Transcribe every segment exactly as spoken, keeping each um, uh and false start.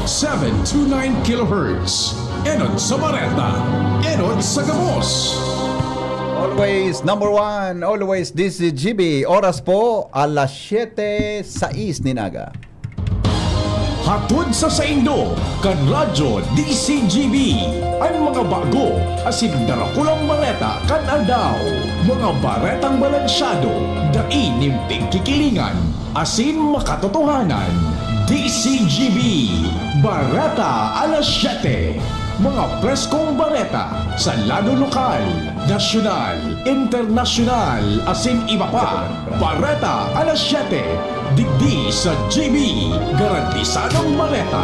Seven two nine kilohertz. Enot sa Bareta, enot sa Gabos. Always number one, always D C G B. Oras po, alas siyete sais nin aga. Hatod sa saindo, kan Radyo D C G B, an mga bago asin darakulang bareta kan aldaw. Mga baretang balansyado, dai nin pigkikilingan, asin makatotohanan. D C G B, Bareta alas siyete. Mga preskong bareta sa lado lokal, nasyonal, internasyonal, asin iba pa. Bareta alas siyete, digdi sa G B, garantisadong bareta.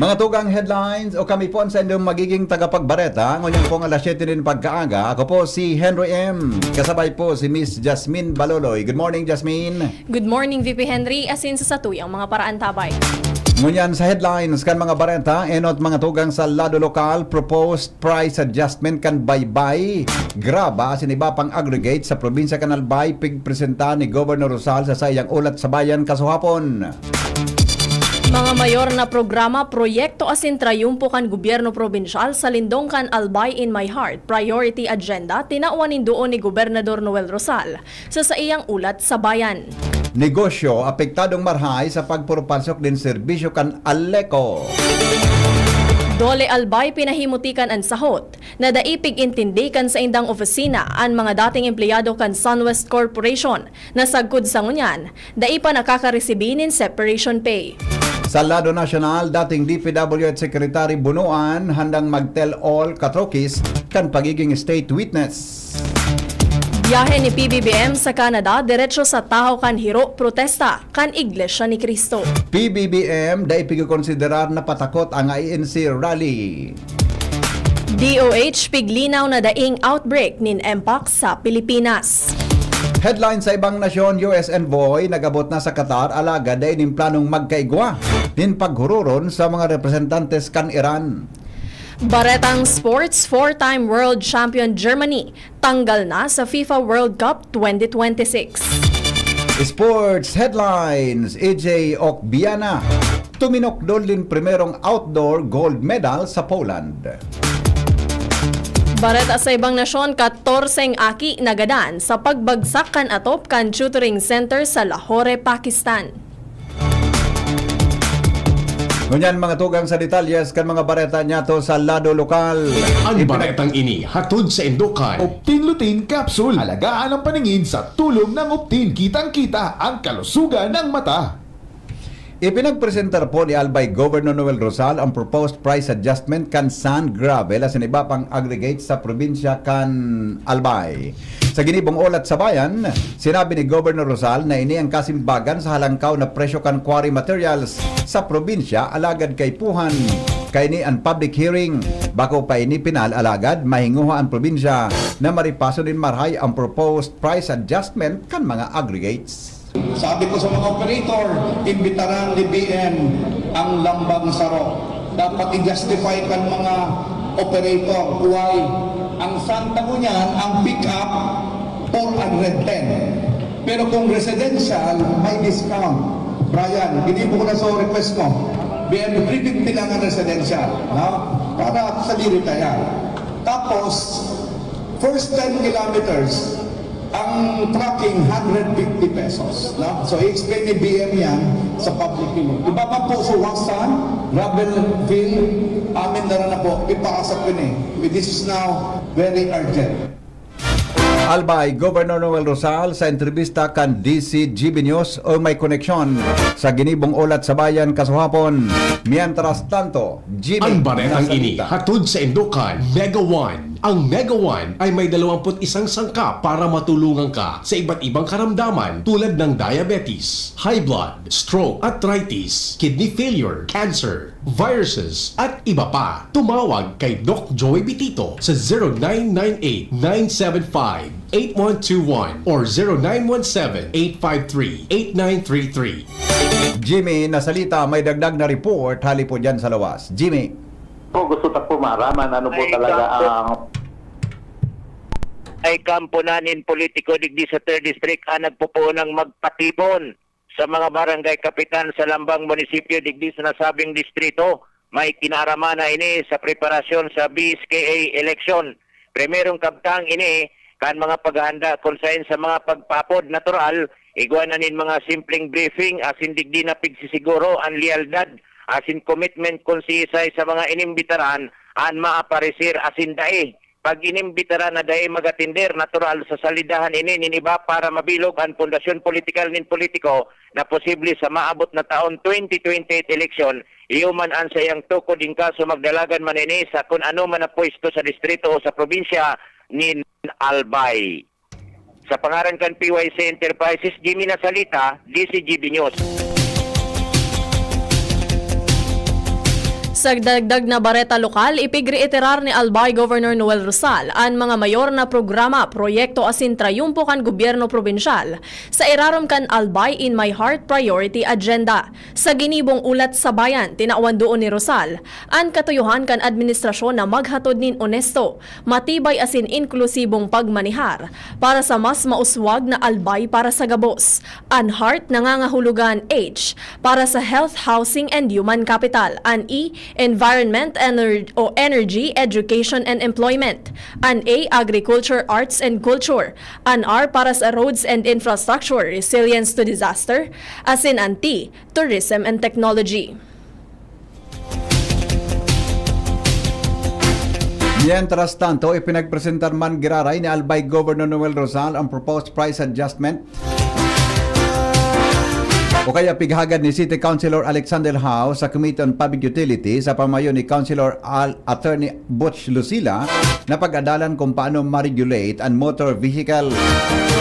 Mga tugang headlines o kami po ang sa inyong magiging tagapagbareta. Ngunyan pong alas siyete nin pagkaaga, ako po si Henry M. Kasabay po si Miss Jasmine Baloloy. Good morning, Jasmine. Good morning, V P Henry. Asin sa satuyang mga paraantabay. Ngunyan sa headlines kan mga bareta, enot mga tugang sa lado lokal, proposed price adjustment kan baybay, graba asin iba pang aggregate sa probinsya kan Albay, pigpresenta ni Governor Rosal sa saiyang Ulat sa Bayan kasuhapon. Mga mayor na programa, proyekto asin trayumpo kan gobyerno probinsyal sa Lindong kan Albay in My Heart Priority Agenda, tinawan nin duon ni Gobernador Noel Rosal sa saiyang Ulat sa Bayan. Negosyo apektadong marhay sa pagpurparsok nin serbisyo kan Aleco. Dole Albay pinahimutikan an sahot na dai pig-intindi kan saindang opisina an mga dating empleyado kan Sunwest Corporation na sagkod sa ngunyan, dai pa nakakaresibi nin separation pay. Sa lado nasyonal, dating D P W H Secretary Bunuan handang mag-tell all katrokis kan pagiging state witness. Biyahe ni P B B M sa Canada, diretso sa tahaw kan hiro protesta kan Iglesia ni Cristo. P B B M, dai pigkokonsiderar na patakot ang I N C rally. D O H piglinaw na daing outbreak nin Mpox sa Pilipinas. Headline sa ibang nasyon, U S envoy nag-abot na sa Qatar, alagad dai nin planong magkaigwa nin paghuroron sa mga representantes kan Iran. Baretang sports, four-time world champion Germany tanggal na sa FIFA World Cup twenty twenty-six. Sports headlines, E J Okbiana tuminukdol nin primerong outdoor gold medal sa Poland. Bareta sa ibang nasyon, katorseng aki nagadan sa pagbagsak kan atop kan tutoring center sa Lahore, Pakistan. Ngunyan, mga tugang sa detalyes kan mga bareta niyato sa lado lokal. Ang Ipinag- baretang ini hatod sa Indokan. Optin Lutein Capsule. Alagaan ang paningin sa tulong ng Optin. Kitang-kita ang kalusugan ng mata. Ipinagpresentar po ni Albay Governor Noel Rosal ang proposed price adjustment kan sand, gravel asin iba pang aggregate sa probinsya kan Albay. Sa ginibong Ulat sa Bayan, sinabi ni Governor Rosal na ini ang kasimbagan sa halangkaw na presyo kan quarry materials sa probinsya, alagad kaipuhan kaini an public hearing. Bako pa ini pinal, alagad mahinguha an probinsya na maripaso nin marhay ang proposed price adjustment kan mga aggregates. Sabi ko sa mga operator, imbitaran ni B M ang lambang saro. Dapat i-justify kan mga operator. Why? Ang santa mo niyan, ang pick-up, four hundred ten. Pero kung residential, may discount. Brian, hindi mo ko na sa request mo. B M, three fifty lang ang residential. No? Para sa lirit na yan. Tapos, first ten kilometers, ang trucking, hundred fifty pesos, no? So, i-explain ni B M yan sa public hearing. Iba pa po sa Wasan, Gravelville, amin na rin na po, ipakasap yun eh. This is now very urgent. Albay, Governor Noel Rosal sa entrebista kan D C G B News o may koneksyon sa ginibong Ulat sa Bayan kasuhapon. Mientras tanto, Jimmy Ang baretang ini nasalita. Hatod sa Indokan, Mega One. Ang Mega One ay may dalawampu't isang sangkap para matulungan ka sa iba't ibang karamdaman tulad ng diabetes, high blood, stroke, arthritis, kidney failure, cancer, viruses, at iba pa. Tumawag kay Doc Joy Bitito sa zero nine nine eight, nine seven five, eight one two one or zero nine one seven, eight five three, eight nine three three. Jimmy, nasalita, may dagdag na report hali po dyan sa lawas. Jimmy. Po, gusto ta po maaraman ano po Ay, talaga kampo. ang Ay kampo na nin politiko digdi sa third District ang nagpupuon ng magpatibon. sa mga barangay kapitan sa lambang munisipyo digdi sa nasabing distrito. May kinaarama na ini sa preparasyon sa B S K A eleksyon. Primerong kabtang ini kan mga paghahanda kun saen sa mga pagpaapod natural, igwa na nin mga simpleng briefing asin digdi na pigsisiguro an lealdad asin commitment kun siisay sa mga inimbitaran an maapareser asin dai. Pag inimbitaran na dai mag-atender, natural sa salidahan ini nin iba para mabilog an pundasyon politikal nin politiko na posible sa maabot na taon twenty twenty-eight eleksyon, iyo man an saiyang tukod in kaso magdalagan man ini sa kun ano man na pwesto sa distrito o sa probinsya nin Albay. Sa pangaran kan P Y C Enterprises, Jimmy Nasalita, D C G B News. Sa dagdag na bareta lokal, ipigreiterar ni Albay Governor Noel Rosal an mga mayor na programa, proyekto asin trayumpo kan gobyerno probinsyal sa irarom kan Albay in My Heart Priority Agenda. Sa ginibong Ulat sa Bayan, tinawan duon ni Rosal an katuyohan kan administrasyon na maghatod nin onesto, matibay asin inklusibong pagmanehar para sa mas mauswag na Albay para sa gabos. An heart, nangangahulugan, H, para sa health, housing, and human capital. An E, environment, ener- o energy, education, and employment. An A, agriculture, arts, and culture. An R, para sa roads and infrastructure, resilience to disaster. Asin an T, tourism and technology. Mientras tanto, ipinagpresentar man giraray ni Albay Governor Noel Rosal ang proposed price adjustment o kaya pighagad ni City Councilor Alexander Hao sa Committee on Public Utilities sa pamayo ni Councilor Al Attorney Butch Lucila na pag-adalan kung paano ma-regulate an motor vehicle.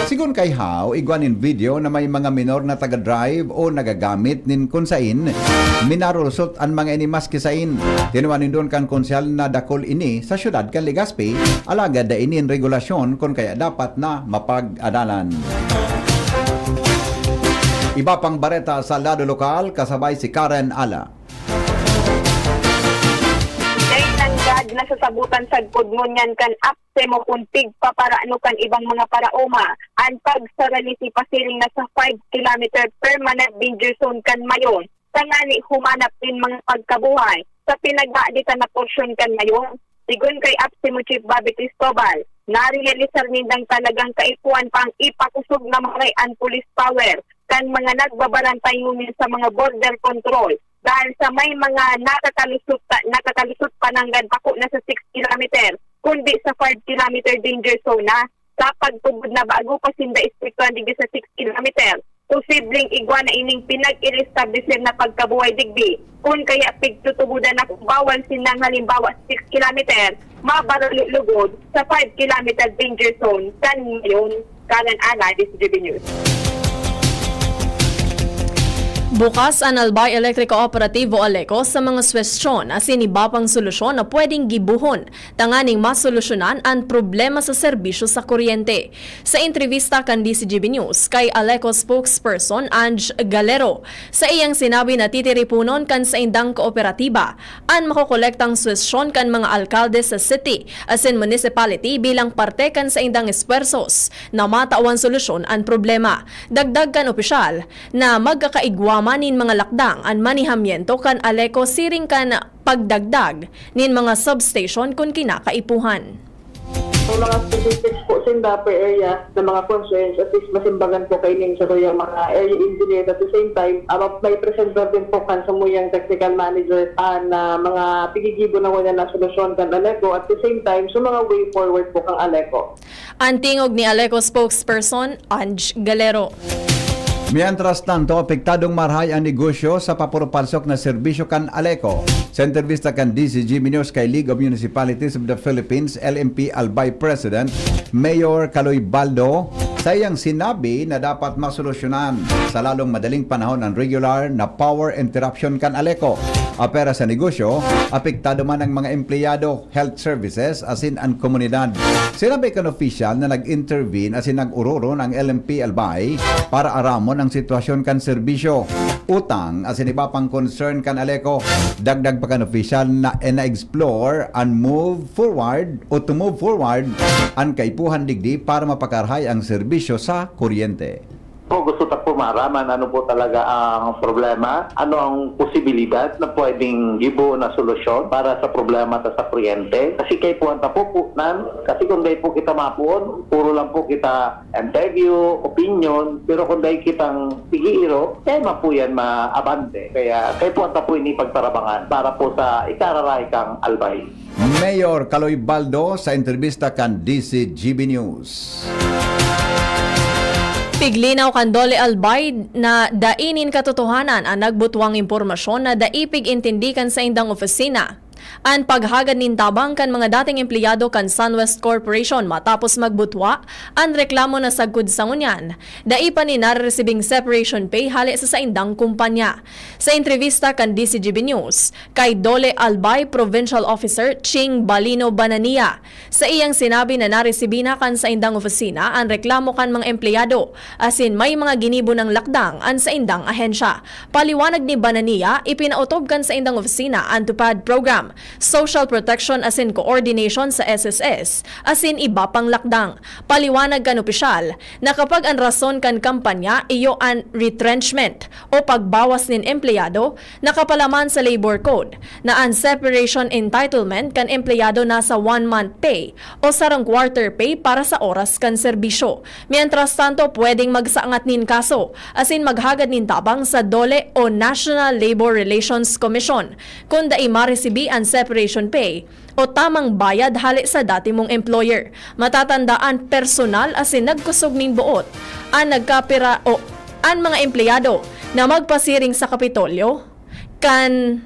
Sigon kay Hao, igwa nin video na may mga minor na taga-drive o nagagamit nin kun sain minarolusot an mga ini maski sain. Tinua nindon kan konsehal na dakul ini sa syudad kan Legazpi, alagad dai nin regulasyon kun kaya dapat na mapag-adalan. Iba pang bareta sa lado lokal, kasabay si Karen Ala. Dai nanggad nasasabotan sagkod ngunyan kan apse mo kun pigpaparano kan ibang mga paraoma an pagsaralisi pasiring na sa five kilometer permanent danger zone kan Mayon, tangani humanap nin mga pagkabuhay sa pinaghahaditan na porsyon kan Mayon. Sigon kay apse mo Chief Bobby Cristobal, narealisar nindang talagang kaipuhan pang ipakosog na maray an police power kan mga nagbabarantay ngunyan sa mga border control dahil sa may mga nakakalusot ta-, nakakalusot pa nanggad bako na sa six kilometer, kundi sa five kilometer danger zone na. Sa pagtubod na bago pa sinda estriktuhan digdi sa six kilometer, posibleng igwa na ining pinag-irestableser na pagkabuhay digdi. Kun kaya pigtutubodan na kung bawal sindang halimbawa sa six kilometer, mabaralo lugod sa five kilometer danger zone kan Mayon. Karen Ana, D C G B News. Bukas an Albay Electric Cooperative o ALECO sa mga suwestyon asin iba pang solusyon na pwedeng gibohon tanganing masolusyonan an problema sa serbisyo sa kuryente. Sa entrevista kan D C G B News kay ALECO spokesperson Ange Galero, sa iyang sinabi na titiriponon kan saindang kooperatiba an makokolektang suwestyon kan mga alkalde sa city asin municipality bilang parte kan saindang esfuerzos na matawan solusyon an problema. Dagdag kan opisyal na magkakaigwa man nin mga lakdang an manehamiento kan ALECO siring kan pagdagdag nin mga substation kun kinakaipuhan. May mga specifics po sinda per area na mga concerns, at least masimbagan po kaining sa kuyang mga area engineer. At the same time, ah, may present din po kan samuyang technical manager an, ah, mga pigigibo na ngunyan na solusyon kan ALECO. At the same time, sa mga way forward po kan ALECO. An tingog ni ALECO spokesperson Ange Galero. Mientras tanto, apektadong marahay an negosyo sa papurupalsok na serbisyo kan ALECO. Sa entrevista kan D C G B News kay League of Municipalities of the Philippines, L M P Albay President Mayor Kaloy Baldo, sa iyang sinabi na dapat masolusyonan sa lalong madaling panahon ang regular na power interruption kan ALECO. Apera sa negosyo, apektado man ang mga empleyado, health services asin an komunidad. Sinabi kan opisyal na nag-intervene asin nag-ororon ang L M P Albay para aramon ang sitwasyon kan serbisyo, utang asin iba pang concern kan ALECO. Dagdag pa kan opisyal na ina-explore an move forward o to move forward an kaipuhan digdi para mapakarahay ang serbisyo sa kuryente. Po, gusto ta po maaraman ano po talaga ang problema, ano ang posibilidad na pwedeng gibo na solusyon para sa problema ta sa kuryente. Kasi kaipuhan ta po po nan, kasi kung dai po kita mapuon, puro lang po kita interview, opinion, pero kung dai kitang pigiiro, kaya man po yan maabante. Kaya kaipuhan ta po ini pagtarabangan para po sa ikararahay kang Albay. Mayor Kaloy Baldo sa entrebista kan D C G B News. Piglinaw kan Dole Albay na dai nin katotohanan an nagbutwang impormasyon na dai pig-intindi kan saindang opisina. An paghagad nin tabang kan mga dating empleyado kan Sunwest Corporation matapos magbutwa an reklamo na sagkod sa ngunyan, dai pa nin nareresibing separation pay hale sa saindang kumpanya. Sa entrebista kan D C G B News, kay Dole Albay Provincial Officer Ching Balino Banania, sa iyang sinabi na naresibi na kan saindang opisina an reklamo kan mga empleyado, asin may mga ginibo nang lakdang an saindang ahensya. Paliwanag ni Banania, ipinautob kan saindang opisina an TUPAD Program, Social Protection asin Coordination sa S S S, asin iba pang lakdang. Paliwanag kan opisyal na kapag an rason kan kampanya iyo an retrenchment o pagbawas nin empleyado, nakapalaman sa Labor Code na an separation entitlement kan empleyado nasa one month pay o sarong quarter pay para sa oras kan serbisyo. Mientras tanto, pwedeng magsangat nin kaso asin maghagad nin tabang sa DOLE o National Labor Relations Commission kun dai maresibi an separation pay o tamang bayad hale sa dati mong employer. Matatandaan, personal asin nagkusog nin boot an nagkapira o an mga empleyado na magpasiring sa Kapitolyo kan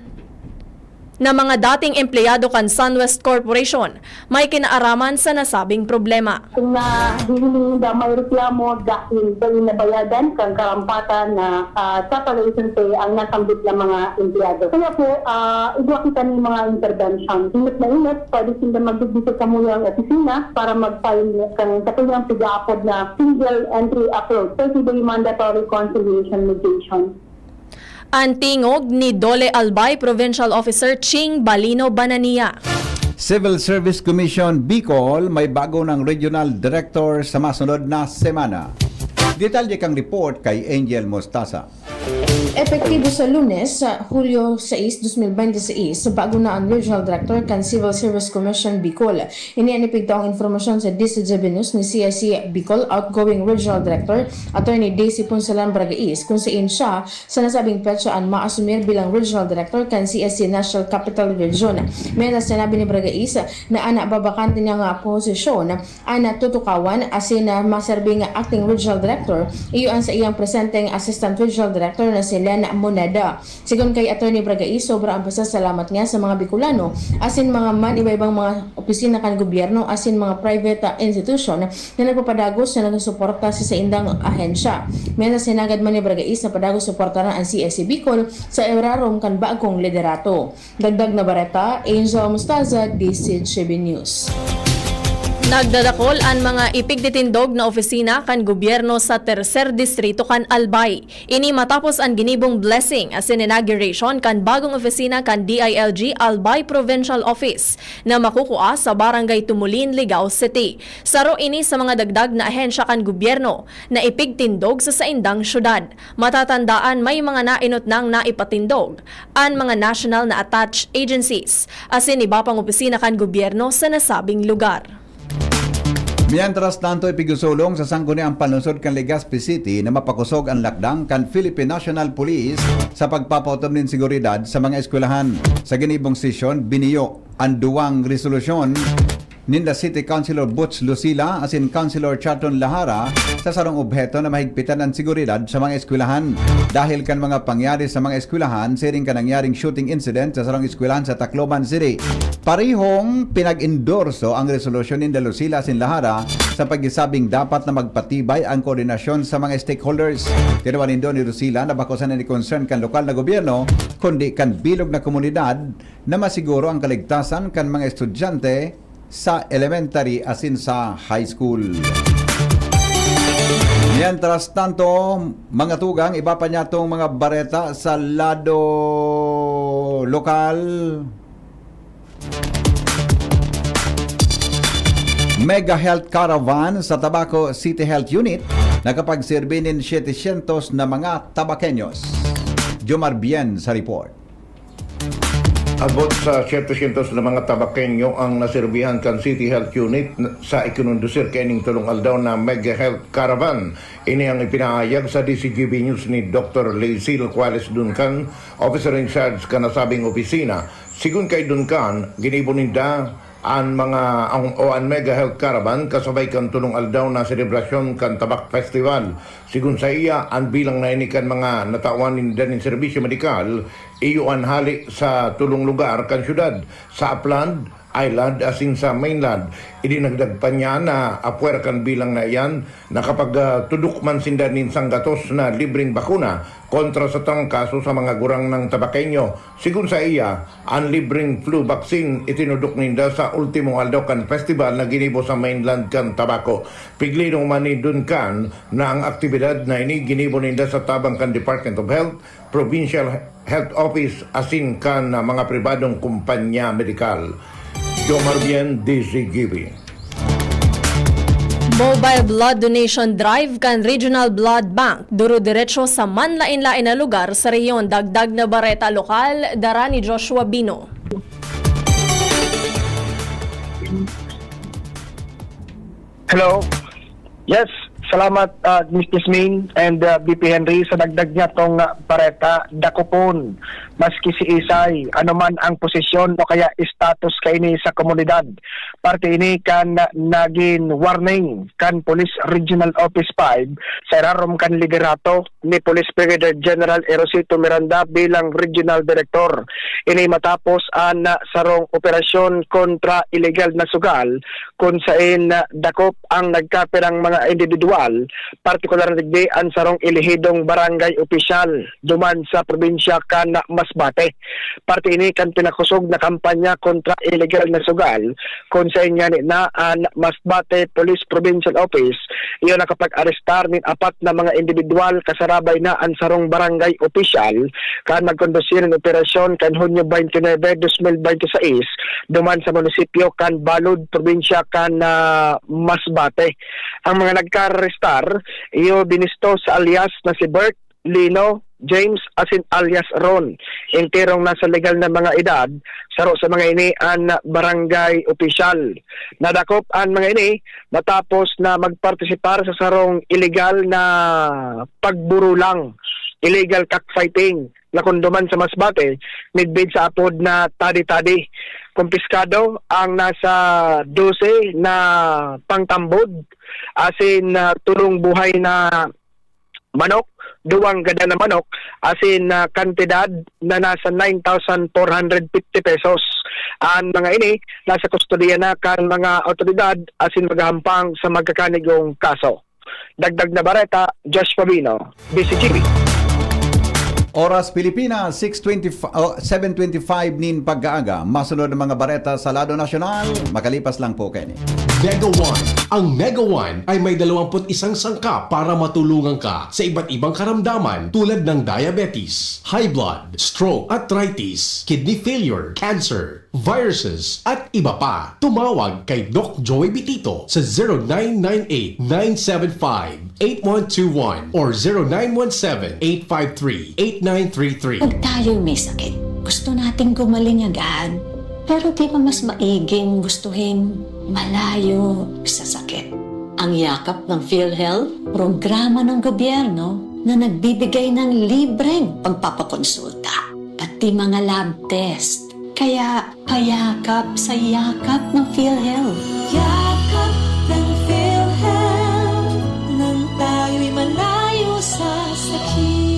na mga dating empleyado kan Sunwest Corporation may kinaaraman sa nasabing problema. Kung nahihiling ninda may reklamo dahil dai nabayadan kan karampatan na, ah, separation pay ang nasambit na mga empleyado. Kaya po, ah, igwa kita nin mga intervention. Inot na inot, pwede sinda magdigdi sa samuyang opisina para mag-file kan samuyang pigaapod na single entry approach. Pwede ba yung mandatory conciliation mediation? An tingog ni DOLE Albay Provincial Officer Ching Balino Banania. Civil Service Commission Bicol may bago ng regional director sa masunod na semana. Detalye kang report kay Angel Mostaza. Epektibo sa Lunes, sa Hulyo sais, dos mil bente seis, bago na an Regional Director kan Civil Service Commission Bicol. Ini an ipigtaong impormasyon sa D C G B News ni C I C Bicol outgoing Regional Director, Attorney Daisy Punsalan Bragais, kung sain siya sa nasabing petsa an maasumir bilang Regional Director kan C S C National Capital Region. Mientras, sinabi ni Bragais na an nababakante niya nga posisyon an natutukawan asin, ah, maserbing acting regional director, iyo an saiyang presenteng assistant regional director na si Len Moneda. Sigon kay Attorney Bragais, sobra an pasasalamat niya sa mga Bicolano asin mga man iba-ibang mga opisina kan gobyerno asin mga private, ah, institution na nagpapadagos na nagsusuporta sa saindang ahensya. Mientras, hinagad man ni Bragais na padagos suportaran an C S C Bicol sa irarom kan bagong liderato. Dagdag na bareta, Angel Mostaza, D C G B News. Nagdadakol an mga ipigtitindog na opisina kan gobyerno sa Tercer Distrito kan Albay. Ini matapos an ginibong blessing asin inauguration kan bagong opisina kan D I L G Albay Provincial Office na makukua sa Barangay Tumulin, Ligao City. Saro ini sa mga dagdag na ahensya kan gobyerno na ipigtindog sa saindang syudad. Matatandaan, may mga nainot nang naipatindog an mga national na attached agencies asin iba pang opisina kan gobyerno sa nasabing lugar. Mientras tanto, ipigusulong sa Sangguniang Panlungsod kan Legazpi City na mapakosog an lakdang kan Philippine National Police sa pagpapautob nin seguridad sa mga eskwelahan. Sa ginibong sesyon, biniyo an duwang resolusyon ninda City Councilor Butch Lucila asin Councilor Charton Lahara sa sarong obheto na mahigpitan an seguridad sa mga eskwelahan. Dahil kan mga pangyari sa mga eskwelahan, siring kan nangyaring shooting incident sa sarong eskwelahan sa Tacloban City. Parehong pinag-endorso ang resolusyon ninda Lucila asin Lahara sa pagsasabing dapat na magpatibay ang koordinasyon sa mga stakeholders. Tinawag nindo ni Lucila na bako sana ni concern kan lokal na gobyerno, kundi kan bilog na komunidad na masiguro ang kaligtasan kan mga estudyante sa elementary asin sa high school. Mientras tanto, mga tugang, iba pa niyatong mga bareta sa lado lokal. Mega Health Caravan sa Tabaco City Health Unit nakapagserbi nin setecientos na mga Tabaqueños. Jomar Bien sa report. Abot sa setecientos na mga Tabaqueño ang naserbihan kan City Health Unit sa ikinondusir kaining tulong aldaw na Mega Health Caravan. Ini ang ipinahayag sa D C G B News ni Doktor Lacey Locuales Duncan, officer in charge kan nasabing opisina. Sigon kay Duncan, ginibo ninda an mga, ang, o an Mega Health Caravan kasabay kan tulong aldaw na selebrasyon kan Tabak Festival. Sigon saiya, an bilang na ini kan mga natawan ninda nin serbisyo medikal, iyo an hale sa tulong lugar kan syudad, sa Apland, Island asin sa mainland. Idinagdag pa niya na apwera kan bilang na iyan, nakapagtudok man sinda nin sanggatos na libreng bakuna kontra sa trangkaso sa mga gurang ng Tabaqueño. Sigon saiya, an libreng flu vaccine itinudok ninda sa ultimong aldaw kan festival na ginibo sa mainland kan Tabaco. Piglino man ni Duncan na ang aktibidad na ini ginibo ninda sa tabang kan Department of Health, Provincial Health Office asin kan mga pribadong kumpanya medikal. Jomar Bien, D Z G B. Mobile Blood Donation Drive kan Regional Blood Bank, duro-diretso sa manlain-lain na lugar sa rehiyon. Dagdag na bareta lokal, dara ni Joshua Bino. Hello. Yes, salamat, ah, Miss Jasmine and, ah, B P Henry, sa dagdag niya tong, ah, bareta. Dakopon, maski si Isay, anuman ang posisyon o kaya status kaini sa komunidad. Parte ini kan, ah, nagin warning kan Police Regional Office five sa irarom kan liderato ni Police Brigadier General Erosito Miranda bilang Regional Director. Ini matapos an, ah, sarong operasyon kontra iligal na sugal, kun saen, ah, dakop ang nagkapirang mga indibidwal, partikular na digdi an sarong elehidong barangay opisyal duman sa probinsya kan Masbate. Parte ini kan pinakosog na kampanya kontra iligal na sugal, kun saen ngani na an Masbate Police Provincial Office iyo nakapag-arestar nin apat na mga indibidwal, kasarabay na an sarong barangay opisyal, kan nagkondusir nin operasyon kan Hunyo twenty-nine, dos mil bente seis, duman sa munisipyo kan Balud, probinsya kan, ah, Masbate. Ang mga nagkaarestar, iyo binisto sa alias na si Bert, Lino, James, asin alias Ron. Enterong nasa legal na mga edad, saro sa mga ini an barangay opisyal. Nadakop an mga ini matapos na magpartisipar sa sarong iligal na pagburulang, illegal cockfighting, na konduman sa Masbate, midbid sa apod na Tadi-Tadi. Kumpiskado ang nasa dose na pangtambod, asin, ah, tulong buhay na manok, duwang gada na manok, asin, ah, kantidad na nasa nine thousand four hundred fifty pesos. An mga ini nasa kustodiya na kan mga awtoridad asin maghahampang sa magkakanigong kaso. Dagdag na bareta, Josh Pabino, D C G B. Oras Pilipinas, six twenty, oh, seven twenty-five nin pagkaaga. Masunod ang mga bareta sa lado nasyonal, makalipas lang po kaini. Mega One. Ang Mega One ay may dalawampu't isang sangkap para matulungan ka sa iba't ibang karamdaman tulad ng diabetes, high blood, stroke, arthritis, kidney failure, cancer, viruses, at iba pa. Tumawag kay Doc Joey Bitito sa zero nine nine eight, nine seven five, eight one two one or zero nine one seven, eight five three, eight nine three three. Pag tayo'y may sakit, gusto nating gumaling agad. Pero di ba mas maiging gustuhin malayo sa sakit? Ang Yakap ng PhilHealth, programa ng gobyerno na nagbibigay ng libreng pagpapakonsulta, pati mga lab test. Kaya payakap sa yakap ng PhilHealth. Yakap ng PhilHealth, nang tayo'y malayo sa sakit.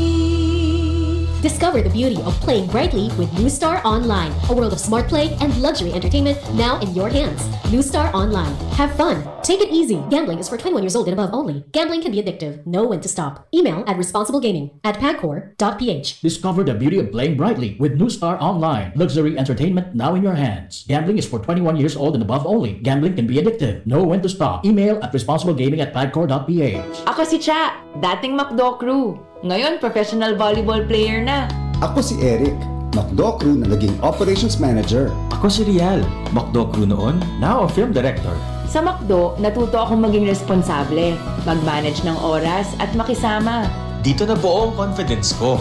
Discover the beauty of playing brightly with New Star Online, a world of smart play and luxury entertainment now in your hands. New Star Online. Have fun. Take it easy. Gambling is for twenty-one years old and above only. Gambling can be addictive. Know when to stop. Email at responsiblegaming at pagcor dot p h. Discover the beauty of playing brightly with New Star Online. Luxury entertainment now in your hands. Gambling is for twenty-one years old and above only. Gambling can be addictive. Know when to stop. Email at responsiblegaming at pagcor dot p h. Ako si Cha, dating McDo crew. Ngayon, professional volleyball player na. Ako si Eric, McDo crew na naging operations manager. Ako si Rial, McDo crew noon, now a film director. Sa McDo, natuto akong maging responsable, mag-manage ng oras at makisama. Dito nabuo ang confidence ko.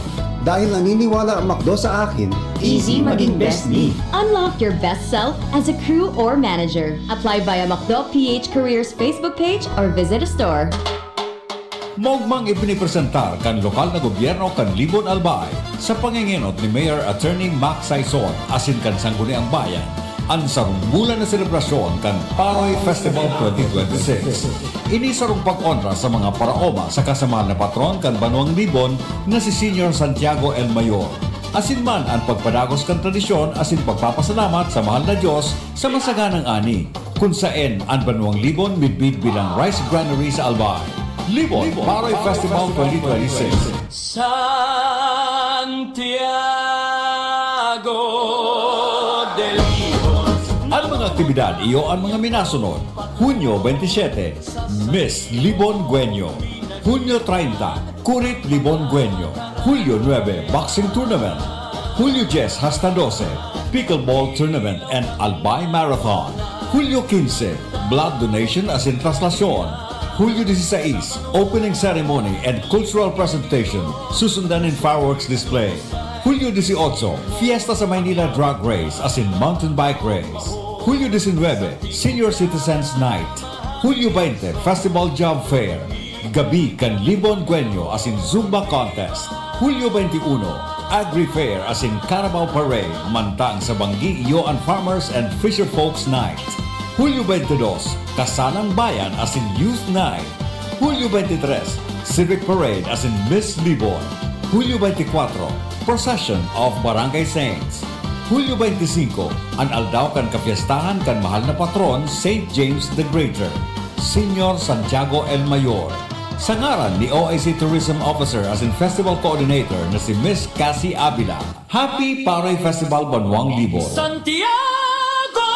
Dahil naniniwala ang McDo sa akin, easy maging best me. Unlock your best self as a crew or manager. Apply via McDo P H Careers Facebook page or visit a store. Maugmang ipinipresentar kan lokal na gobyerno kan Libon, Albay, sa pangengenot ni Mayor Attorney Mac Saison asin kan Sangguniang Bayan, an sarong bulan na selebrasyon kan Paroy Festival twenty twenty-six. Ini sarong pag-onra sa mga paraoma saka sa mahal na patron kan banwang Libon na si Señor Santiago el Mayor, asin man an pagpadagos kan tradisyon asin pagpapasalamat sa mahal na Dios sa masaganang ani, kun saen an banwang Libon midbid bilang rice granary sa Albay. Libon Paroy Festival twenty twenty-six. Santiago de Libon. An mga aktibidad iyo an mga minasunod: Hunyo twenty-seven, Miss Libon Guenyo. Hunyo treinta, Kurit Libon Guenyo. Hulyo nuebe, Boxing Tournament. Hulyo dyes hasta dose, Pickleball Tournament and Albay Marathon. Hulyo quince, Blood Donation asin Traslasyon. Hulyo dieciséis, Opening Ceremony and Cultural Presentation, susundan nin fireworks display. Hulyo dieciocho, Fiesta sa Maynila Drag Race asin Mountain Bike Race. Hulyo diecinuebe, Senior Citizens Night. Hulyo veinte, Festival Job Fair. Gabi kan Libon Guenyo asin Zumba Contest. Hulyo twenty-one, Agri Fair asin Carabao Parade, mantang sa Banggi iyo an Farmers and Fisher Folks Night. Hulyo twenty-dos, Kasanang Bayan asin Youth Night. Hulyo twenty-tres, Civic Parade asin Miss Libon. Hulyo twenty-kwatro, Procession of Barangay Saints. Hulyo twenty-singko, an aldaw kan kapiestahan kan mahal na patron, Saint James the Greater, Señor Santiago el Mayor. Sa ngaran ni O I C Tourism Officer asin Festival Coordinator na si Miss Cassie Avila, Happy Paroy Festival Banwang Libon! Santiago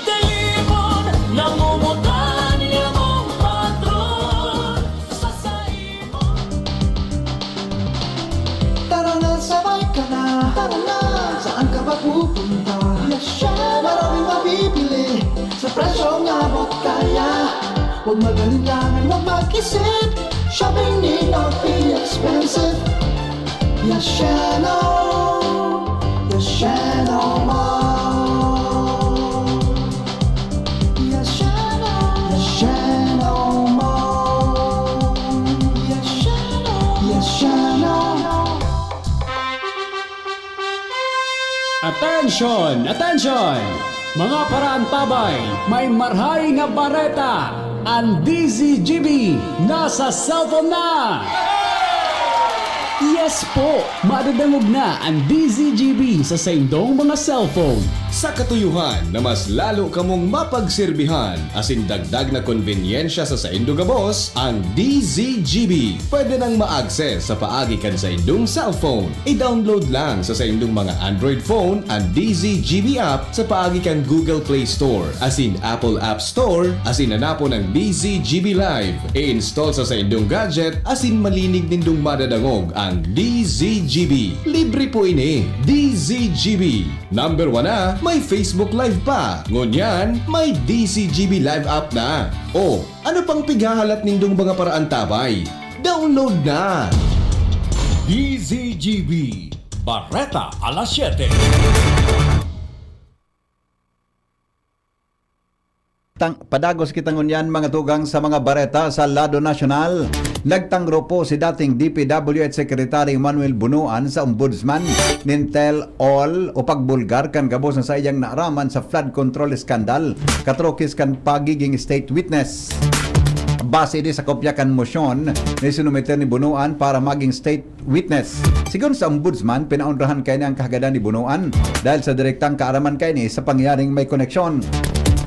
de Libon, nangungutan niya mong patron sa saimo. Tara na, sabay ka na. Tara na, saan ka ba pupunta? Yes, syempre. Maraming mabibili sa presyong abot kaya. Huwag mag-alinlangan, huwag mag-isip. Shopping need not be expensive. Yashano, Yashano Mall. Yashano, Yashano Mall. Yashano, Yashano. Attention! Attention! Mga paraantabay, may marhay na bareta! An D Z G B nasa cellphone na! Yes po! Madadangog na an D Z G B sa saindong mga cellphone. Sa katuyohan na mas lalo kamong mapagserbihan asin dagdag na konbenyensya sa saindo gabos, ang D Z G B pwede nang ma-access sa paagi kan saindong cellphone. I-download lang sa saindong mga Android phone an D Z G B app sa paagi kan Google Play Store asin Apple App Store, asin hanapon ang D Z G B Live. I-install sa saindong gadget asin malinig nindong madadangog ang D Z G B. Libre po ini. D Z G B, number one na, may Facebook Live pa. Ngunyan, may D Z G B Live app na. O, ano pang pighahalat nindong mga paraantabay? Download na! D Z G B, Bareta alas siyete. Tang-, padagos kita ngunyan, mga tugang, sa mga bareta sa lado nasyonal. Nagtangro po si dating D P W H Secretary Manuel Bunuan sa Ombudsman nin tell-all o pagbulgar kan gabos na saiyang naaraman sa flood control scandal, katrokis kan pagiging state witness. Base di sa kopya kan mosyon na isinumiter ni Bunuan para maging state witness. Sigon sa Ombudsman, pinaonrahan kaini ang kahagadan ni Bunuan dahil sa direktang kaaraman kaini sa pangyayaring may koneksyon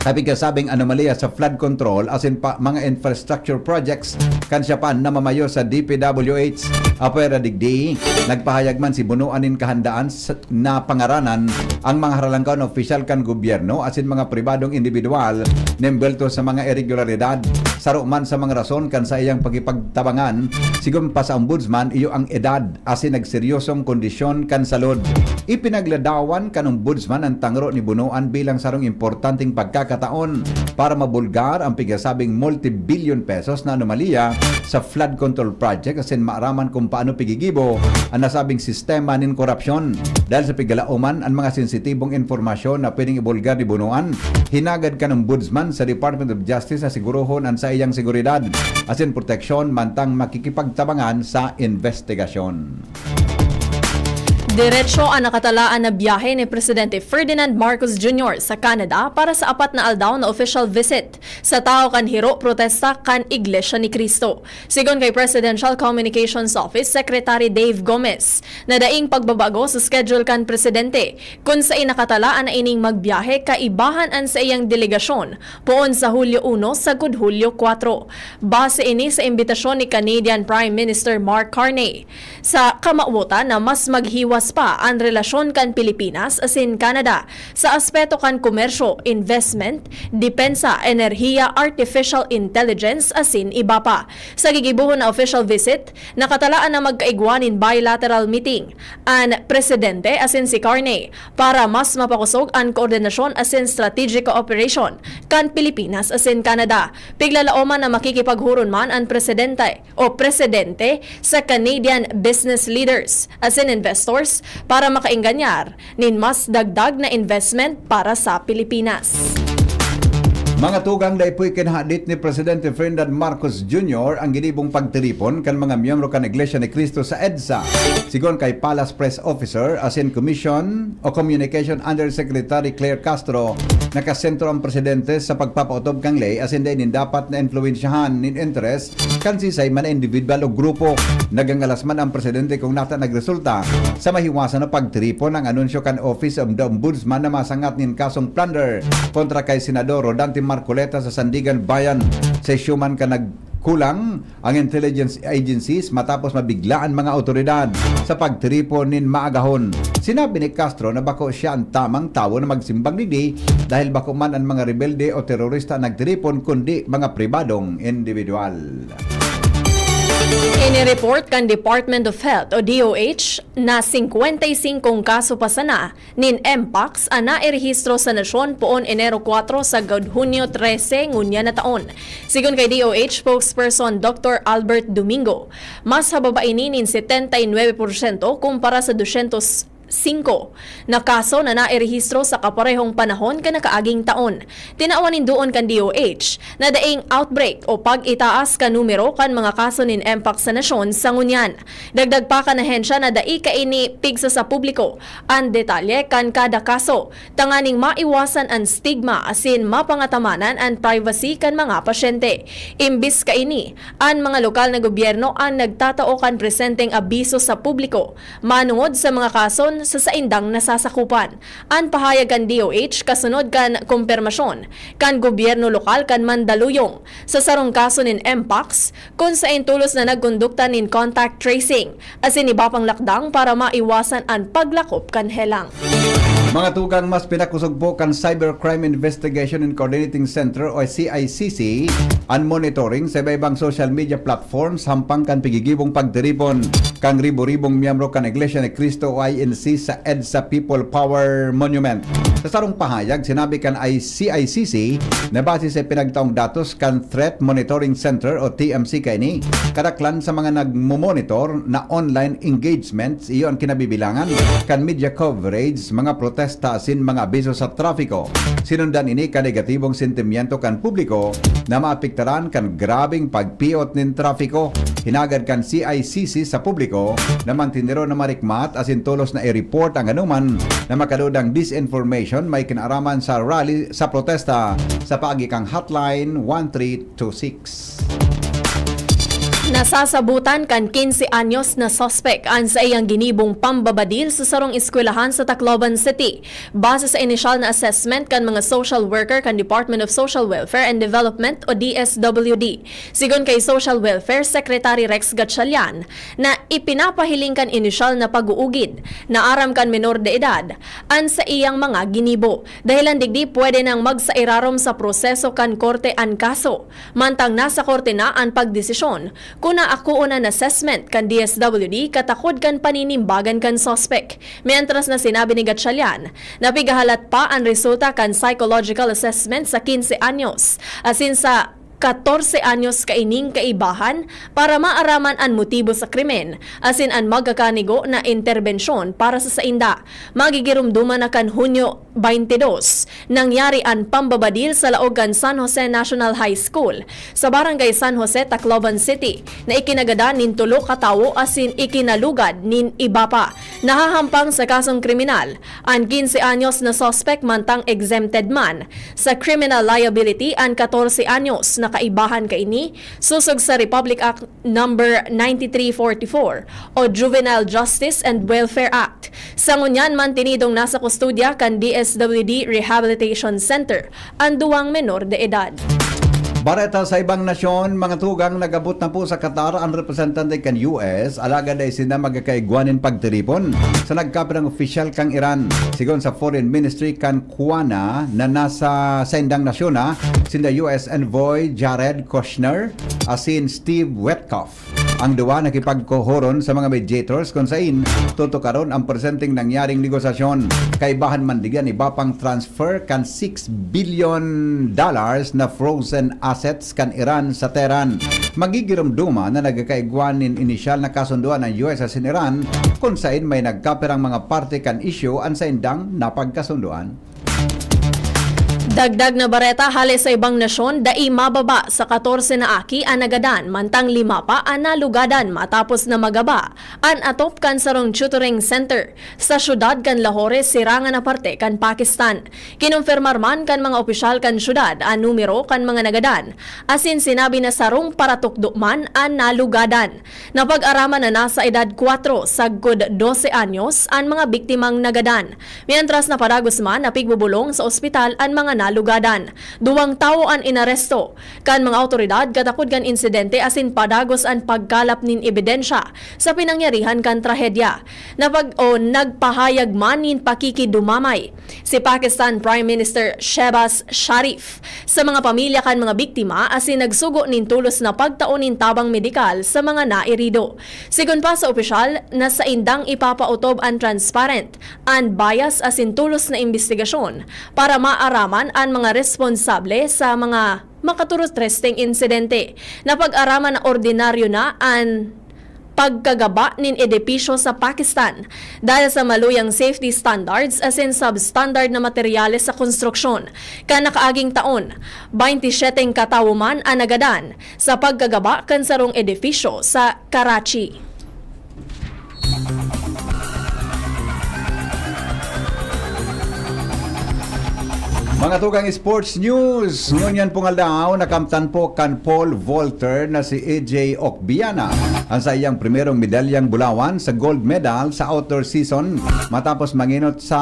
sa pigkasabing anomalya sa flood control asin pa mga infrastructure projects kan siya pa namamayo sa D P W H. Apwera digdi, nagpahayag man si Bunuan nin kahandaan sa, na pangaranan ang mga haralangkaw na opisyal kan gobyerno asin mga pribadong indibidwal na embwelto sa mga iregularidad. Saro man sa mga rason kan saiyang pakipagtabangan, sigon pa sa Ombudsman, iyo ang edad asin nagseryosong kondisyon kan salud. Ipinagladawan kan Ombudsman an tangro ni Bunoan bilang sarong importanteng pagkakataon para mabulgar ang pigasabing multi-billion pesos na anomalya sa flood control project asin maaraman kung paano pigigibo an nasabing sistema nin korupsyon. Dahil sa pigalaoman an mga sensitibong impormasyon na pwedeng ibulgar ni Bunoan, hinagad kan Ombudsman sa Department of Justice na sigurohon an saiyang seguridad asin proteksyon mantang makikipagtabangan sa investigasyon. Diretso an nakatalaan na biyahe ni Presidente Ferdinand Marcos Junior sa Canada para sa apat na aldaw na official visit sa tahaw kan Hiro Protesta kan Iglesia ni Cristo. Sigon kay Presidential Communications Office Secretary Dave Gomez, na daing pagbabago sa schedule kan presidente, kun sain nakatalaan na ining magbiyahe kaibahan an saiyang delegasyon poon sa Hulyo uno sagkod Hulyo kwatro. Base ini sa imbitasyon ni Canadian Prime Minister Mark Carney. Sa kamawotan na mas maghiwas pa an relasyon kan Pilipinas asin Canada sa aspeto kan komersyo, investment, depensa, enerhiya, artificial intelligence asin iba pa. Sa gigibohon na official visit, nakatalaan na magkaigwa nin bilateral meeting an presidente asin si Carney para mas mapakosog an koordinasyon asin strategic cooperation kan Pilipinas asin Canada. Piglalaoman na makikipaghuron man an presidente o presidente sa Canadian business leaders asin investors para makaingganyar nin mas dagdag na investment para sa Pilipinas. Mga tugang, dai poy kinahadit ni Presidente Ferdinand Marcos Junior ang ginibong pagtiripon kan mga miyembro kan Iglesia ni Cristo sa EDSA. Sigon kay Palace Press Officer asin Commission o Communication Undersecretary Claire Castro, nakasentro ang presidente sa pagpapaotob kan ley asin dai nin dapat na influensyahan nin interes kan sisay man na individual o grupo. Nagangalas man ang presidente kung nata nagresulta sa mahiwasan na pagtiripon ang anunsyo kan Office of the Ombudsman na masangat nin kasong plunder kontra kay Senador Rodante Marcoleta sa Sandiganbayan. Sa isyu man kan nagkulang ang intelligence agencies matapos mabigla an mga awtoridad sa pagtiripon nin maagahon. Sinabi ni Castro na bako siya an tamang tawo na magsimbag digdi dahil bako man an mga rebelde o terorista nagtiripon kundi mga pribadong individual. Ini-report kan Department of Health o D O H na singkwenta y singkong kaso pa sana nin Mpox an nairehistro sa nasyon poon Enero kwatro sagkod Hunyo trese ngunyan na taon. Sigon kay D O H spokesperson Doctor Albert Domingo, mas hababa ini nin setenta y nuebe porsyento kumpara sa dosyentos singko na kaso na nairehistro sa kaparehong panahon kan nakaaging taon. Tinawan nin duon kan D O H na daing outbreak o pag-itaas kan numero kan mga kaso nin Mpox sa nasyon sa ngunyan. Dagdag pa kan ahensya na dai kaini pigsa sa publiko an detalye kan kada kaso, tanganing maiwasan an stigma asin mapangatamanan an privacy kan mga pasyente. Imbis kaini, an mga lokal na gobyerno an nagtatao kan presenteng abiso sa publiko manongod sa mga kason sa saindang nasasakupan. An pahayag kan D O H kasunod kan kompermasyon kan gobyerno lokal kan Mandaluyong sa sarong kaso nin Mpox, kun saen tolos na nagkondukta nin contact tracing asin iba pang lakdang para maiwasan an paglakop kan helang. Mga tugang, mas pinakusog po kan Cybercrime Investigation and Coordinating Center o C I C C an monitoring sa iba-ibang social media platforms hampang kan pigigibong pagtiripon kan ribo-ribong miyembro kan Iglesia ni Cristo o I N C sa EDSA People Power Monument. Sa sarong pahayag, sinabi kan I C I C C na base sa pinagtaong datos kan Threat Monitoring Center o T M C kaini, kadaklan sa mga nagmo-monitor na online engagements iyo an kinabibilangan kan media coverage, mga protesta asin mga abiso sa trapiko. Sinundan ini kan negatibong sentimiento kan publiko na maapektaran kan grabeng pagpiot nin trapiko. Hinagad kan C I C C sa publiko na mantineron na marikmat asin tolos na i-report ang anoman na makadodang disinformation may kinaaraman sa rally sa protesta sa paagi kan Hotline one three two six. Nasasabutan kan quince anyos na suspek an saiyang ginibong pambabadil sa sarong eskwelahan sa Tacloban City. Base sa inisyal na assessment kan mga social worker kan Department of Social Welfare and Development o D S W D, sigon kay Social Welfare Secretary Rex Gatchalian, na ipinapahiling kan inisyal na pag-uugid na aram kan menor de edad an saiyang mga ginibo. Dahelan digdi, pwede nang magsairarom sa proseso kan korte an kaso. Mantang nasa korte na an pagdesisyon, kun naakoon an assessment kan D S W D katakod kan paninimbagan kan suspek. Mientras na sinabi ni Gatchalian na pigahalat pa an resulta kan psychological assessment sa quince anyos asin sa katorse anyos kaining kaibahan para maaraman an motibo sa krimen asin an magkakanigo na interbensyon para sa sainda. Magigiromdoman na kan Hunyo twenty-two, nangyari an pambabadil sa laog kan San Jose National High School, sa Barangay San Jose, Tacloban City, na ikinagadan nin tolo ka tawo asin ikinalugad nin iba pa. Nahahampang sa kasong kriminal an quince anyos na suspek, mantang exempted man sa criminal liability an katorse anyos na kaibahan kaini, sosog sa Republic Act Number ninety-three forty-four o Juvenile Justice and Welfare Act. Sa ngunyan, mantinidong nasa kustodya kan D S W D Rehabilitation Center an duwang menor de edad. Bareta sa ibang nasyon, mga tugang, nag-abot na po sa Qatar ang representante kan U S, alagad dai sinda magkakaigwa nin pagtiripon sa nagkapirang opisyal kan Iran. Sigon sa Foreign Ministry kan Kuwana na nasa saindang nasyon na, sinda U S Envoy Jared Kushner asin Steve Witkoff. Ang duwa nakipagkohoron sa mga mediators kun sain tutukaron ang presenteng nangyaring negosasyon. Kaibahan man digyan iba pang transfer kan six billion dollars na frozen assets kan Iran sa Tehran. Magigiromdoma na nagkakaigwa nin inisyal na kasundoan ang U S asin Iran, kun sain may nagkapirang mga parte kan isyu an saindang napagkasundoan. Dagdag na bareta hale sa ibang nasyon, dai mababa sa katorse na aki an nagadan, mantang lima pa an nalugadan matapos na magaba an atop kan sarong tutoring center sa syudad kan Lahore, sirangan na parte kan Pakistan. Kinumpirmar man kan mga opisyal kan syudad an numero kan mga nagadan, asin sinabi na sarong paratukdo man an nalugadan. Napag-araman na nasa edad kwatro sagkod dose anyos an mga biktimang nagadan, mientras na padagos man na pigbobolong sa ospital an mga nalugadan. Duwang tawo an inaresto kan mga awtoridad katakod kan insidente asin padagos an pagkalap nin ebidensya sa pinangyarihan kan trahedya. Napag-, o nagpahayag man nin pakikidumamay si Pakistan Prime Minister Shehbaz Sharif sa mga pamilya kan mga biktima asin nagsugo nin tolos na pagtao nin tabang medikal sa mga nairido. Sigon pa sa opisyal na saindang ipapaotob an transparent, unbiased asin tolos na imbestigasyon para maaraman an mga responsable sa mga makaturutresteng insidente. Napag-araman na ordinaryo na an pagkagaba nin edepisyo sa Pakistan dahil sa maluyang safety standards asin substandard na materyales sa konstruksyon. Kan nakaaging taon, baynte siyete katawo man an nagadan sa pagkagaba kan sarong edepisyo sa Karachi. Mga tugang sports news, ngunyan pong aldaw, nakamtan po kan pole vaulter na si A J Okbiana ang saiyang primerong medalyang bulawan sa gold medal sa outdoor season matapos mangenot sa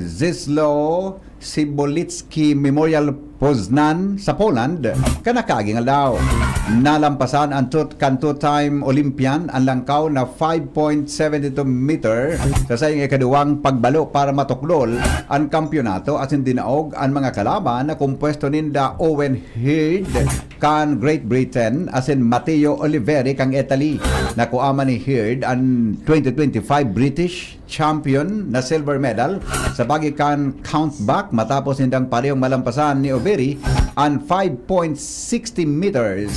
Zyslo Sibolitsky Memorial Poznan sa Poland kan nakaaging aldaw. Nalampasan an tut-, kan two-time Olympian an langkaw na five point seven two meter sa saiyang ikaduwang pagbalo para matuklol an kampyonato asin dinaog an mga kalaban na kompuesto ninda Owen Heard kan Great Britain asin Matteo Oliveri kan Italy. Nakua man ni Heard an twenty twenty-five British champion na silver medal sa bagi kan countback matapos nindang parehong malampasan ni Overi an five point sixty meters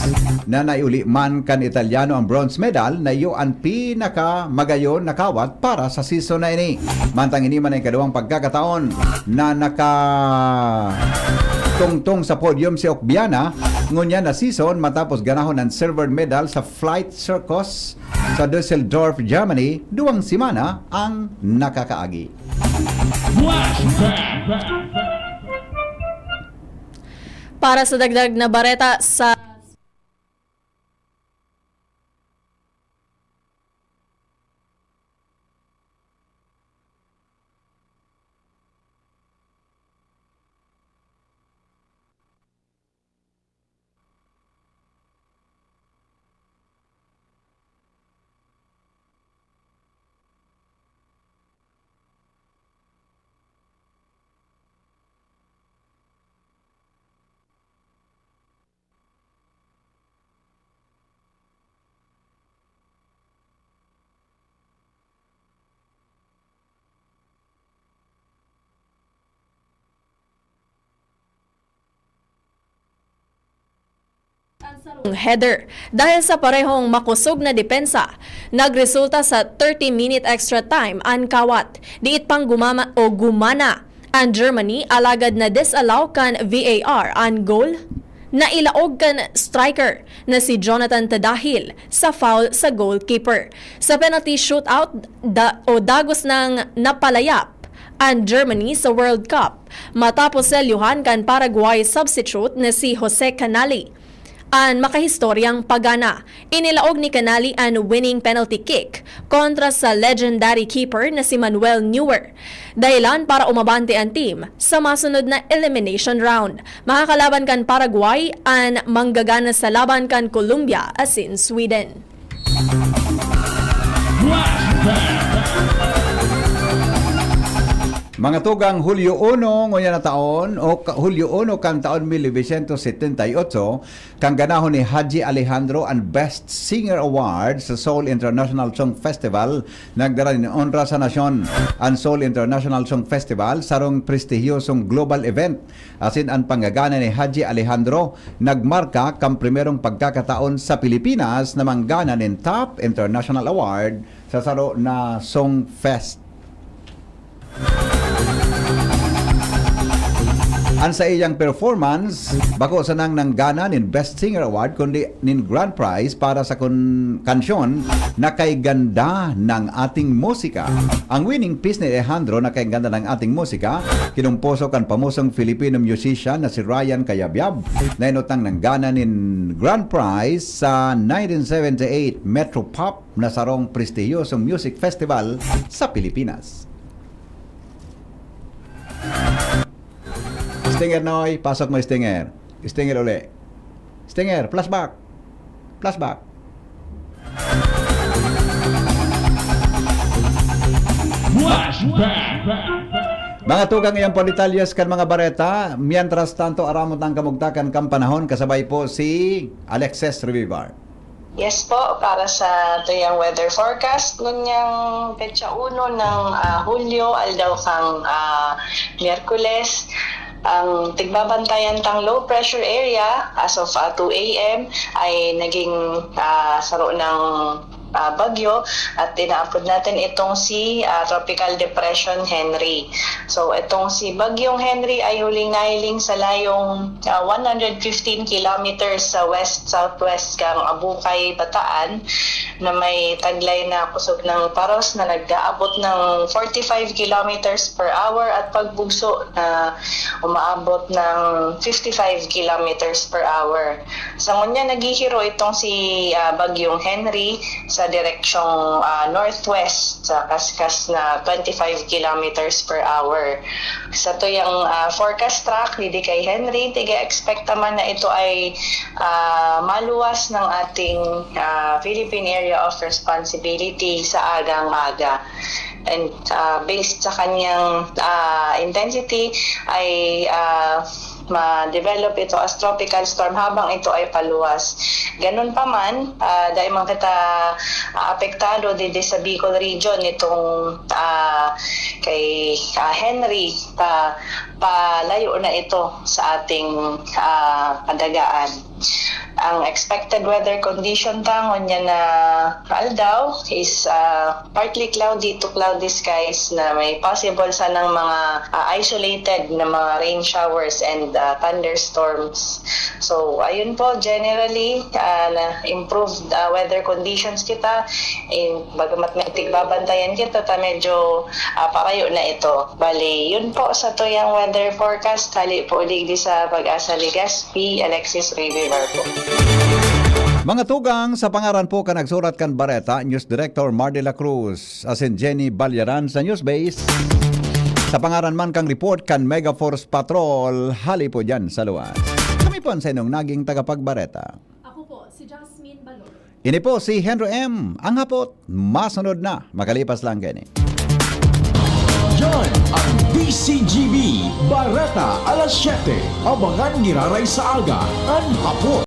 na naiuli man kan Italyano ang bronze medal na iyo an pinakamagayon na kawat para sa season na ini. Mantang ini man ang ikaduwang pagkakataon na nakatungtong sa podium si Okbiana ngunyan na season matapos ganahon ang silver medal sa flight circus sa Düsseldorf, Germany, duwang semana ang nakakaagi. Para sa dagdag na bareta sa header. Dahil sa parehong makusog na depensa, nagresulta sa thirty-minute extra time an kawat. Diit pang gumama o gumana an Germany, alagad na-disallow kan V A R an goal na ilaog kan striker na si Jonathan Tadahil sa foul sa goalkeeper. Sa penalty shootout da- o dagos nang napalayap an Germany sa World Cup matapos selyohan kan Paraguay substitute na si Jose Canali an makahistoryang pagana. Inilaog ni Canali an winning penalty kick kontra sa legendary keeper na si Manuel Neuer, dahilan para umabante an team sa masunod na elimination round. Makakalaban kan Paraguay an manggagana sa laban kan Colombia asin Sweden. Mga tugang, Hulyo uno ngunyan na taon, o ka- Hulyo uno kan taon mil novecientos setenta y ocho, kan ganahon ni Haji Alejandro an Best Singer Award sa Seoul International Song Festival, nagdara nin onra sa nasyon. An Seoul International Song Festival, sarong prestihiyosong global event, asin an panggagana ni Haji Alejandro nagmarka kan primerong pagkakataon sa Pilipinas na manggana nin Top International Award sa saro na Song Fest. An saiyang performance, bako sanang nanggana nin Best Singer Award, kundi nin Grand Prize para sa kun- kansyon na Kay Ganda ng Ating Musika. Ang winning piece ni Alejandro na Kay Ganda ng Ating Musika, kinomposo kan pamosong Filipino musician na si Ryan Cayabyab, na inutang nanggana nin Grand Prize sa nineteen seventy-eight Metro Pop na sarong prestihiyosong music festival sa Pilipinas. Stinger, Noy. Pasok mo, Stinger. Stinger uli. Stinger, flashback. Flashback. Flashback. Mga tugang, iyan po detalyes kan mga bareta. Mientras tanto, aramot ang kamugtakan kan panahon, kasabay po si Alexis Revivar. Yes po, para sa tuyang weather forecast, ngunyang petsa uno ng ah, Hulyo, aldaw kang ah, Miyerkules, ang tigbabantayan tang low pressure area as of ah, two a.m. ay naging ah, saro ng ah, bagyo at inaapod natin itong si ah, Tropical Depression Henry. So itong si Bagyong Henry ay huling nahiling sa layong ah, one hundred fifteen kilometers sa west-southwest kang Abukay, Bataan, na may taglay na kusog ng paros na nag-aabot ng forty-five kilometers per hour at pagbugso na umaabot ng fifty-five kilometers per hour. Sa ngunyan, naghihiro itong si ah, Bagyong Henry sa direksyong ah, northwest sa kaskas na twenty-five kilometers per hour. Sa tuyang ah, forecast track, digdi kay Henry, tiga-expect naman na ito ay ah, maluwas ng ating ah, Philippine Area of Responsibility sa agang-aga. And ah, based sa kanyang ah, intensity, ay ah, ma-develop ito as tropical storm habang ito ay paluwas. Ganun pa man, ah, dahil man kita ah, apektado didi sa Bicol region nitong ah, kay ah, Henry, pa, palayo na ito sa ating ah, kadagaan. Ang expected weather condition ta ngunyan na aldaw is ah, partly cloudy to cloudy skies na may possible sanang mga ah, isolated na mga rain showers and ah, thunderstorms. So, ayun po, generally, ah, na improved ah, weather conditions kita. Eh, bagamat may tigbabantayan kita, ta medyo ah, parayo na ito. Bali, yun po sa tuyang weather forecast. Hali po digdi sa Pag-asa Legazpi, Alexis Revivar po. Mga tugang, sa pangaran po kan nagsurat kan bareta, News Director Mar de la Cruz, asin Jenny Balyaran sa Newsbase. Sa pangaran man kan report kan Megaforce Patrol, hali po dyan sa luwas. Kami po ang sainong naging tagapagbareta. Ako po, si Jasmine Balor. Ini po si Henry M. Ang hapot, masunod na. Makalipas lang kaini. Yan ang D C G B Bareta alas siyete. Abangan giraray sa aga, an hapot.